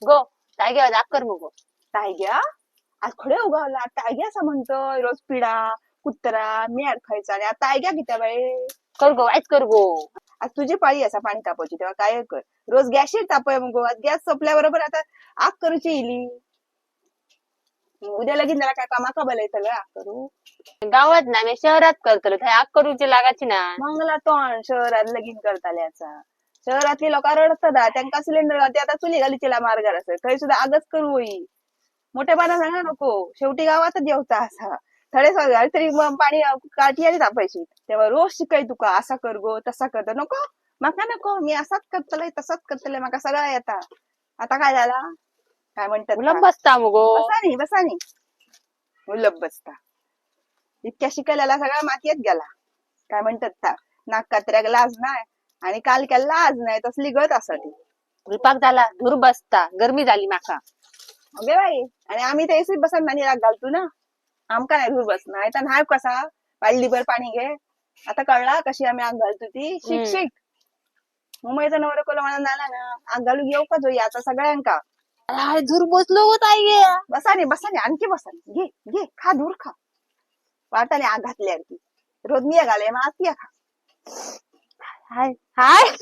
गो तायगे आग कर मगो. तायग्या आज खडे उगावला तायग्या असा म्हणतोय. रोज पिडा कुत्रा मेड खायचा आणि आता तायग्या कित्या बाई. कर गो, आयज कर गो. आज तुझी पाळी असा पाणी तापवची, तेव्हा काय कर. रोज गॅशीर तापय मगो, आज गॅस संपल्या बरोबर आता आग करूची इली. उद्या लगीन झाला काय कामाका बोलायचं आग करू. गावात ना, मी शहरात करतलो, थंय आग करूची लागाची ना. मंगला तोंड शहरात लगीन करताल्याचा. शहरातली लोक रडतात हा, त्यांका सिलेंडर ते आता चुली घालीचेला मार्गार असत, थंय सुद्धा आगच करू होई. मोठेपणा सांगा नको, शेवटी गावातच जेवता असा. थोडे तरी मग पाणी काठी आणि तापायची तेव्हा रोज शिकाय तुका, असा कर गो तसा कर. नको माका नको, मी असाच करतलय तसाच करतलय, माका सगळा येता. आता काय झाला काय म्हणतात उलप बसता मगो. बसा नी बसा नी उलप बसता. इतक्या शिकलेला सगळा मातयेत गेला. काय म्हणतात ता, नाक कात्र्याक लाज नाही आणि काल केला लाज नाही, तसली गत आसा ती. उलपाक झाला धूर बसता, गरमी झाली माका. अगे बाई, आणि आम्ही ते एसीत बसन आणि राग घालतो ना, आमका नाही धूर बसणार. आता नाही कसा बालदीभर पाणी घे. आता कळला कशी आम्ही आग घालतो ती. शिक शिक. मुंबईचा नवरा कोला मला नाला ना आग घालू घेऊ का जोई आता सगळ्यांका. अरे धूर बसलो गो ताई. बसा रे बसा रे, आणखी बसा रे. घे घे, खा धूर खा. वाटाने आग घातली आणखी. रोज मी घाले, मग आज ती खा. हाय हाय.